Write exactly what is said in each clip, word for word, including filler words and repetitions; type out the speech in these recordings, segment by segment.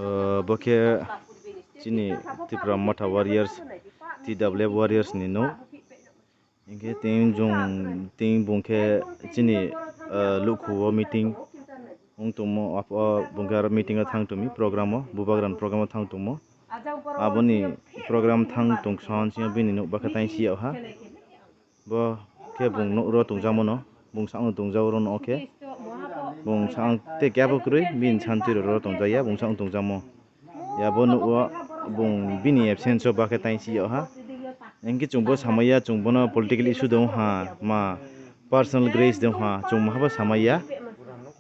Uh, bo khe chini Tipra Motha Warriors, T W F Warriors ni no. Hinkhe tin jung tin bung khe chini, uh, lukhu o meeting wng tongmo, abo bung khe aro meeting o thang tongmi program o, bubagra ni program o thang tongmo. Aboni program thang tong son sino bini nuk bakha tain si yao ha. Bo khe bung nuk ro tongjakmano, bung sakno tongjago ro no khe. Bung sak tei kebo kwrwi bini santi ro ro tongjakya, bung sakno tongjakmo. Ya bo nuk o bung bini absence o bakhe tain si yao ha. Engkhe chwng bo samaya, chwng bono political issue dong ha, ma personal grace dong ha, chwng maha bo samaya.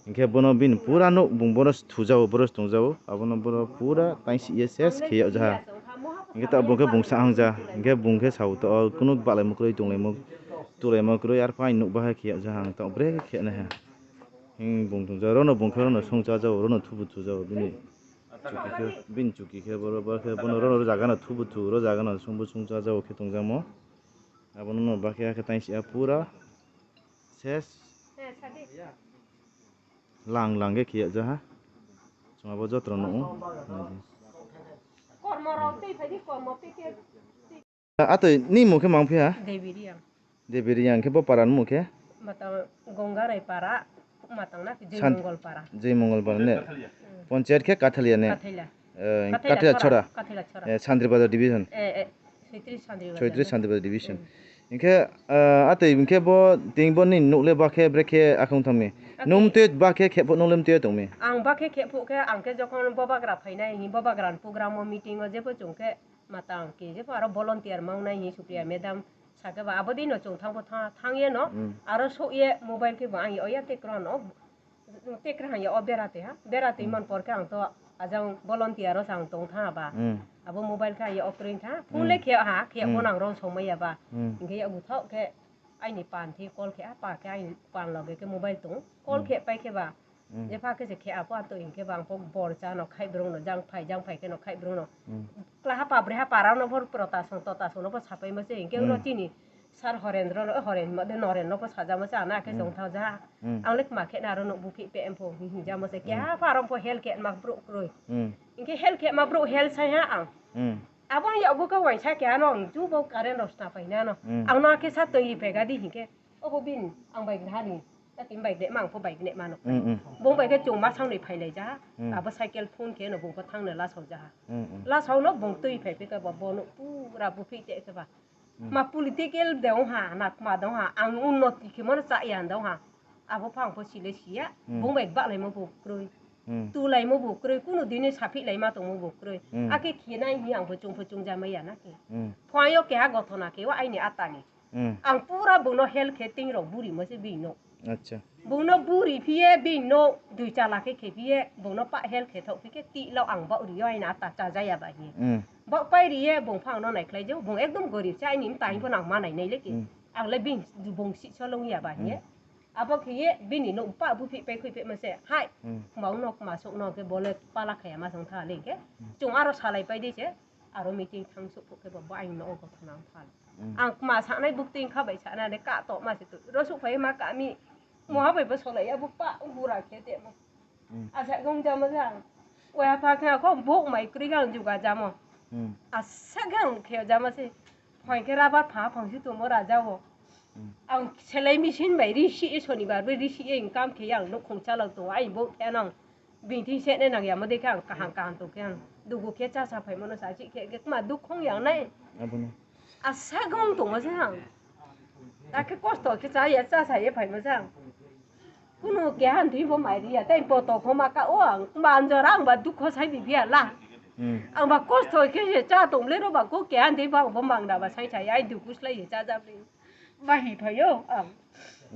Hinkhe bono bini pura nuk bung bono thujao, bono tongjago, abono bono pura tain si ya ses khe yao ja ha. Hinkhe ta bung khe bung sa hang ja, hinkhe bung khe sao to, o kunu balai mukrui tonglaimo, tulaimo kwrwi, arpho ani nuk bahai khe yao ja ha, ang to bre khe na ha. Hing bung tong ja, rono bung khe rono song cha jao, rono thubu thu jao, bini chuki khe, bini chuki khe, boro, boro khe, bono rono jaga no thubu thu, ro jaga no song bu song cha jao khe tong jamo. Abono no bakhe khe tain si ya pura ses. Lang lang khe khiya ja ha. Chwng abo jotro no. Atoi ni mung khe mang phiya? Devi Riyang. Devi Riyang khe bo para ni mung khe? Matang Gongarai para, matang na San- Jai Mongol para. Jai Mongol para ne? Hmm. Panchayat khe Kathalia ne? Kathalia. Eh, Kathalia Kathalia Chhora. Chhora. Kathalia Chhora. Eh, Sandri Bazar Division. Eh, eh, Soitri Sandri Bazar. Soitri Sandri Bazar Division. Hmm. Hinkhe, eh, atoi hinkhe bo, tei bo ni nuk le bakhe brekhe akhung thangmi. Atoi. Nung tei bakhe khepho nung lem tei tongmi. Ang bakhe khepho khe ang khe jokhon bobagra phainai, hi bobagra ni program o meeting o jebo chwng khe matang khe jebo aro volunteer mangnai hi Supriya madam sakhe ba abo dino chwng thangbo tha-, thang ye no. Hmm. Aro sok ye mobile khe bo ang ye oya te kron o. Tei kwrwng ya o bera twi ha, bera twi Hmm. man por khe ang to ajang volunteer o sa ang tong tha ba. Hmm. Abo mobile khe ya o kwrwng tha, phone Hmm. le khe ha, khe Hmm. phone ang rong song maya ba. Hmm. Hinkhe ya guthok khe aini pan thi call khe ha, pa khe aini pan loge khe mobile tong. Call Hmm. khe pai khe ba. Hmm. Je pha khe se khe apo ato hinkhe ba ang po bor cha no khai brung no jang phai, jang phai khe no khai brung no. Hmm. Kla ha pa bre ha para no bor pro ta song to ta song no bo sapai mo se hinkhe Hmm. uno chini Sir Horendro no, Horen, mode Noren no po sajamo se ana khe Hmm. chong thao ja. Hmm. Ang le kma khe na aro no buphi pe empho hi hi jamo se Hmm. kya pha rom pho hel khe ma bro kroi. Hmm. Inke hel khe ma bro hel sai ha ang. Hmm. Abo ya bo ka wai sa kya no ang ju bo current ros na pai na no. Hmm. Ang no khe sa toi pe ga di hi khe. Obo bin ang bai ha ni. Ta tin bai de mang pho bai ne ma no. Hmm, hmm. Bong bai khe chung ma sang ni phai lai ja. Hmm. Abo cycle phone khe no bong pho thang ne la sau ja. Hmm, hmm. La sau no bong tui phai pe ka bo bo no pura buphi te khe ba. Hmm. Ma political de ong ha, na ma dong ha, ang unnoti khe mano cha ya dong ha. Abo phang pho sile siya, Hmm. bung bai ba lai mo bo kroi. Hmm. Tu lai mo bo kroi, kunu dine saphi lai ma tong mo bo kroi. Hmm. Ake khe nai hi ang pho chung pho chung ja ma ya na khe. Hmm. Phai yo keha gothona khe o aini atani. Hmm. Ang pura bung no hel khe ting rok buri mo se bini no. Acha. Bung no buri phiye bini no dui chala khe khe phiye bung no pa hel khe thok phi khe ti lo ang ba uri yo aina ta cha ja ya ba hi. Hmm. Bok pai ri ye bung phang no nai khlai jo, bung ekdom gorib cha, aini mtai pho nang ma nai nai le ki. Hmm. Ang le bini bung si so long ya ba hi. Hmm. Abo khe ye bini no pa bu phi pai khui pe ma se. Hai. Hmm. Bung no ma sok no khe bole pala khaya ma song tha le khe. Hmm. Chung aro salai pai de se. Aro meeting thang sok khe bo aini no go thang phal. Hmm. Ang ma sanai buk ting kha bai sanai le ka to ma se to. Ro sok phai ma ka mi. Hmm. Mo ha bai bo solai ya bu pa gura khe te mo. Hmm. Asa gong jama jang. Oya pha khe ako bok mai kri gang juga jamo. Hmm. Asa gang khe jama se. Phai khe rabar pha phang si tumo raja o. Hmm. Ang selai machine bai ri si e sonibar bai ri si e income khe yang no khong chalak to ai bo khe nang. Bini thing se ne nang ya mo de khe ang kaham kaham to khe ang. Dugu khe cha sa phai mo no sa chi khe khe ma duk khong yang nai. Abono. Asa gong tongma se ang. Ta khe kosto khe cha ya cha sa ye phai mo se ang. Kunu keha hwn thwi bo mai ri ya, tei poto khoma ka o ang, ma anjora ang ba dukho sai di biya la. Hmm. Ang ba kosto khe se cha tong le ro ba ko keha hwn thwi ba bo mang da ba sai sai ai duku slai ye cha ja bri. Ba hi phayo ang.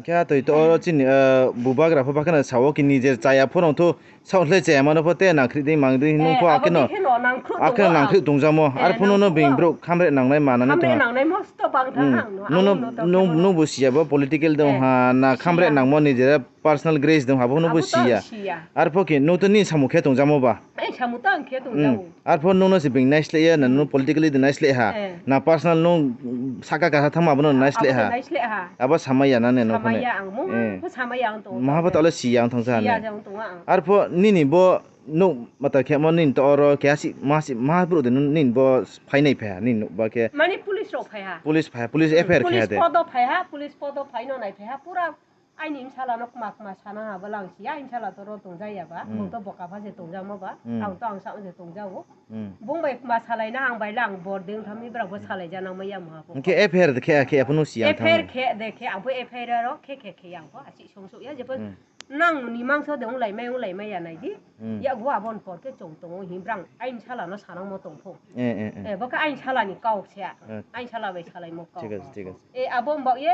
Khe a twi to oro chini, eh, bubagra pho ba kheno sao ki nije chaya phorong thu sao le chaya mano pho te nang khri ding mang ding nung pho abo akheno, di kheno nang khru akheno tongo nang ang. Khri tong jamo. Eh, ar phuno nang no bing tongo. Bro khamre nang nai mana ni Khamre tong ha. Nang nai mosto bang tha Hmm. ang no, Nung no, ang no to nung, chaya. Nung bo siya bo political dong Eh. Ha na khamre Siya. Nang mo nije personal grace dong habo no bo Abo to ang siya. Siya. Ar pho ki nung to ni samu khe tong jamo ba. Ai samu to ang khe tong Hmm. Jamo. Ar pho nung no se bing nai sle ya na nung politically de nai sle ha. Eh. Na personal nung saka kasa thang ma bo no nai sle Abo ha. Nai sle ha. Abo samaya na ne no Samaya ang mo. Eh. Pho samaya ang to. Maha bo to le siya ang thang sa Siya ne. Jang tong ang. Ar pho nini bo nuk mata khe mo nin to oro khe asi masi ma bro de nin bo phainai pha nin nuk ba khe Mani police rok phai ha. Police phai, police F I R khe Police de. Podo phai ha, police podo phai no nai phai ha. Pura aini imsala no kma kma sana ha ba lang si. Aini sala to ro tong jaya ba. Hmm. Bo to boka pha se tong jamo ba. Hmm. Ang to ang sa se tong jago. Hmm. Bung bai kma salai na ang bai lang bor ding thami bra bo salai jana ma ya mo ha bo. Hingke F I R de khe khe aphano si ang F I R thang. Khe de khe ang bo F I R ro khe khe khe yang bo asi song so ya je bo Hmm. Nang ni mangso de wng lai mai wng lai mai ya nai di. Hmm. Ya go abon por ke chong tongo himbrang ain sala no sanang mo tong pho. Eh, eh, eh. Eh, bo khe ain sala ni kau se. Eh. Ain sala bai salai mo kau. Thik ase, thik ase. Eh, abo mbak ye,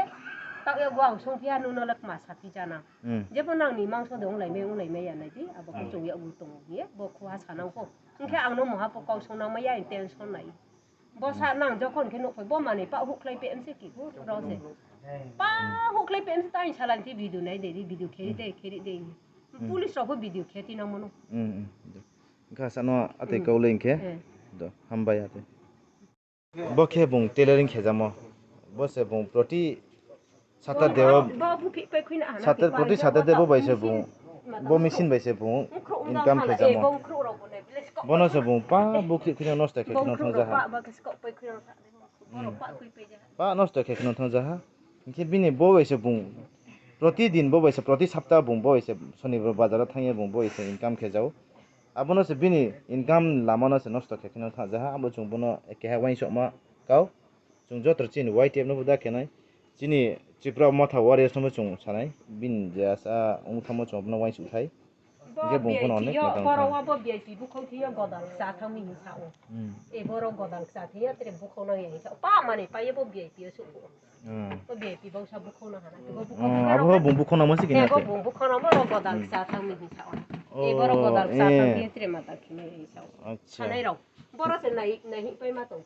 tak ye go ang song phia nuno lek ma sa phi jana. Hmm. Je bo nang ni mangso de wng lai mai wng lai mai ya nai di. Abo khe Hmm. chong ya go tongo ye, bo kho ha sanang pho. Hingkhe ang no moha po kau song nang mai ya tension nai. Bosa nang jokhon khe nukphai bo manwi pa huk khlai pe M C ki hur rw se. Pa huk khlai pe M C ta ain salan ti video nai de, video kheri de, kheri de. Hmm. Police rok bo video khe ti nang mano. Hmm, hmm. Wngkha sano atwi Hmm. kau le wngkhe. Eh. Do, hambai atwi. Bo khe bung tailoring khejamo. Bo se bung proti Saturday o, Bo, bo buphi pai khuina hana Saturday, khe proti pai Saturday bo bai se machine, bung, mata bo machine bai se bung mukhrok income wngkha khe na, eh, jamo. Bo mukhrok rok bo nai, bile skok Bono se bung pa bukhrok khwino nosto khe khwino thang jaha. Bo mukhrok rok pa, ba khe skok pai khuino thang jaha. Hmm. Borok pa khui pai jaha. Pa nosto khe khwino thang jaha. Hinkhe bini bo bai se bung protidin bo bai se proti sapta bung bo bai se Sonibar bazar o thangya bung bo bai se income khe jao. Abono se bini income lama no se nosto khe khwino thang jaha. Abo chwng bono keha uaingsukma kau. Chwng joto chini Y T F no bo da khenai. Chini Tripura Motha Warriors no bo chwng sanai. Bini je asa wngthamo chwng bono uaingsuk thai. Bo Hingke bung V I P phano onek yo, matang borok thang. Wa bo V I P bukhuk thwiyo godal ksa thangmi hinwi sa-o. Hmm. E borok godal ksa thwiyo tere bukhuk nangya hinwi sa-o. Pa mani pa ye bo V I P yo suku. Hmm. Bo V I P bausa bukhuk nang hana. Bo bukhuk Hmm, nang abo hana. Bung bukhuk nangma si He kina bo te. Bung bukhuk nangma rok godal Hmm. ksa thangmi hinwi sa-o. E borok Oh, godal ksa eh. Thangmi tere mata khimai hinwi sa-o. Acha. Sanai rok. Borok se nai, nai hinwi pai ma tong.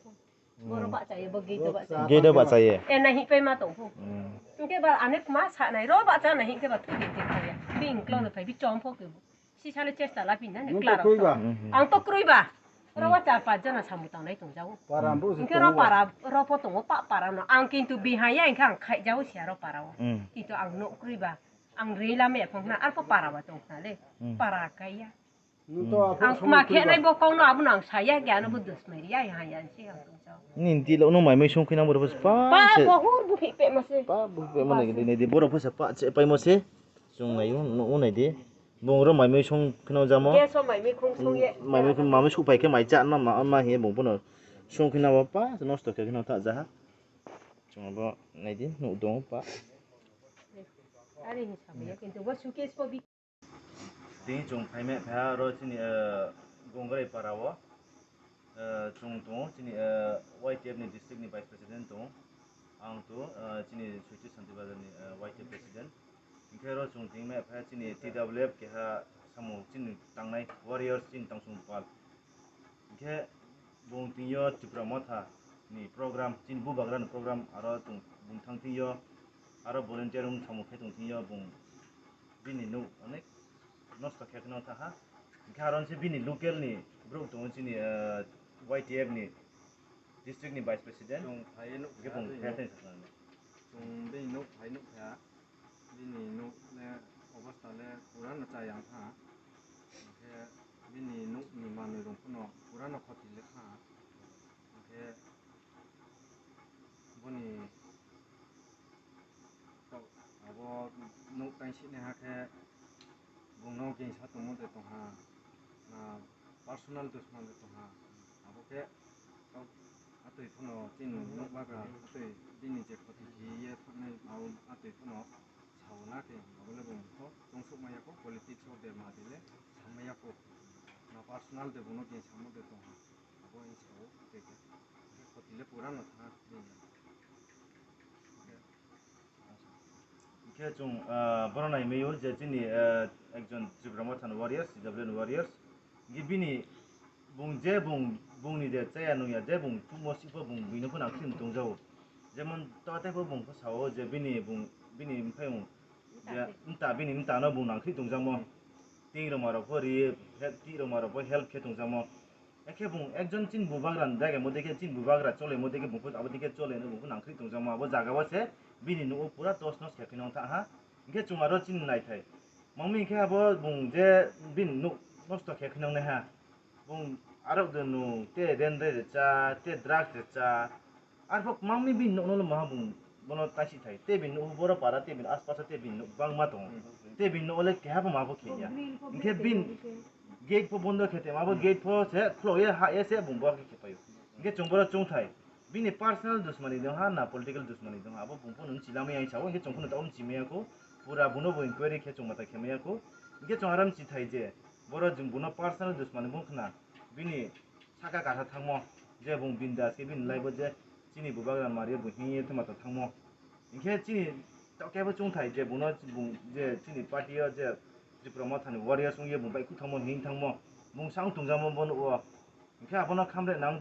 Borok Hmm. Bahchaya, bo gate o bahchaya. Gate o bahchaya. Eh, nai hinwi pai ma tong phu. Hmm. Hingke ba ane kma sa nai, ro bahcha nai hinke ba thwi de thwi ya. Bini uklok no phai, bi chom pho ke bo. Si sale chesta la pin na, ne Nung klar to koi ba? Hmm, hmm. Ang to kroi ba. Hmm. Ro wa char panch jona samung tang nai tong jago. Para ambo se Hingke ro tongo ba? Para, ro pho tongo pa, para no. Ang kintu bihai ya, hingke ang khai jago sia ro para o. Hmm. Kintu ang no kroi ba. Ang rila me phang na, ar pho para ba tong na le. Hmm. Para kai ya. Nung to Hmm. Ang kma khe nai bo kong no abo nang saya ge ano bo dos mai ya ya ya si ang tong chao. Nin ti lo no mai mai song khina boro pa Pa se. Bo hur bu phi pe ma se. Pa bu pe ma ne de ne de boro pa se pa che pai mo se. Chung nai no no nai de. Bong ro mai mai song khina jamo. Ge so mai mai khong song ye. Mai mai khong mai mai su pai khe mai cha na ma ma he bong bono. Song khina ba pa nosto khe khina ta ja ha. Chung bo nai de no dong pa. Ari hi sa ya kintu bo suitcase ko bi Tini chwng phaimai pha aro chini, eh, Gongrai para o, eh, chwng tongo, chini, eh, Y T F ni district ni vice president tongo. Ang tongo, eh, chini Soichi Santi Bazar ni, eh, Y T F president. Hinkhe aro chwng tini mai pha chini T W F keha samung chini tangnai warriors chini tangsong pal. Hinkhe bung tini o Tipra Motha ni program, chini bubagra ni program, aro chwng bung thang tini o, aro volunteer wng samung khe tong tini o bung bini nuk onek nosto khe kheno tha ha. Hinkhe aro se bini local ni borok tongo chini, ah, Y T F ni district ni vice president. Chwng phai nuk Hinkhe bung khe tei sakha. Chwng bini nuk phai nuk kha. Bini nuk le obostha le pura no chayang kha. Hinkhe bini nuk ni manwi rok phano pura no khoti le kha. Hinkhe boni tok abo nuk tangsini hakhe bungno gengsa tongmo de tongha, na personal dusman de tongha. Abo khe tok atwi phano chini nukbagra atwi bini je khoti khiye thaknai abo atwi phano sao na khe abo le bumtho tungsuk maya kho politics o de ma de le samaya kho na personal de bungno gengsa mo de tongha. Abo ni sao tei khe khoti le pura no thang bini. Hinkhe chwng, ah, bono nai mio je chini, ah, ekjon Tripura Motha ni warriors, C W N warriors. Hinkhe bini bung je bung, bungni je chaya nungya je bung chukmo sikbo bung bini phano ang khim tongjago. Jemon to tei bo bung pho sao je bini bung, bini bumphai bung je mta bini mta no bung nangkhri tongjakmo. Twi rwma rok pho ri, he-, twi rwma rok pho help khe tongjakmo. Ekhe bung ekjon chini bubagra ni jaga mo dekhe chini bubagra chole mo dekhe bung pho abo dekhe chole no bung pho nangkhri tongjakmo abo jaga o se bini nugo pura tos nos khe phino wngkha ha. Hinkhe chwng aro chini naithai. Mangmi hinkhe abo bung je bini nuk nosto khe khwnang nai ha. Bung arok de nu te den de cha te drugs de cha. Arpok mangmi bini nokno le maha bung bono taisi thai. Te bini nuk boro para te bini aspaso te bini nuk bangma tongo. Te bini nuk le keha bo ma bo khe ya. Hingkhe bini gate pho bondo khe te ma bo gate pho se khlo ye ha ye se bung bo khe payo. Hingkhe chung boro chung thai. Bini personal dusmani dong ha na political dusmani dong ha abo bung pho nung chilama yang sao hingkhe chung pho nung tamo chimaya ko. Pura buno bo inquiry khe chung mata khe maya ko. Hingkhe chung aram chi thai je boro jung buno personal dusmani bung khna bini saka kasa thangmo, je bung bindas khe bini laibo je chini bubagra mario bo hingye thwma ta thangmo. Hingkhe chini tokebo chungthai je buno bung je chini party o je Tripura Mothani warriors wngye bung bai khuthangmo hing thangmo, bung sang tungjakmo bono o. Hingkhe abono khamre nang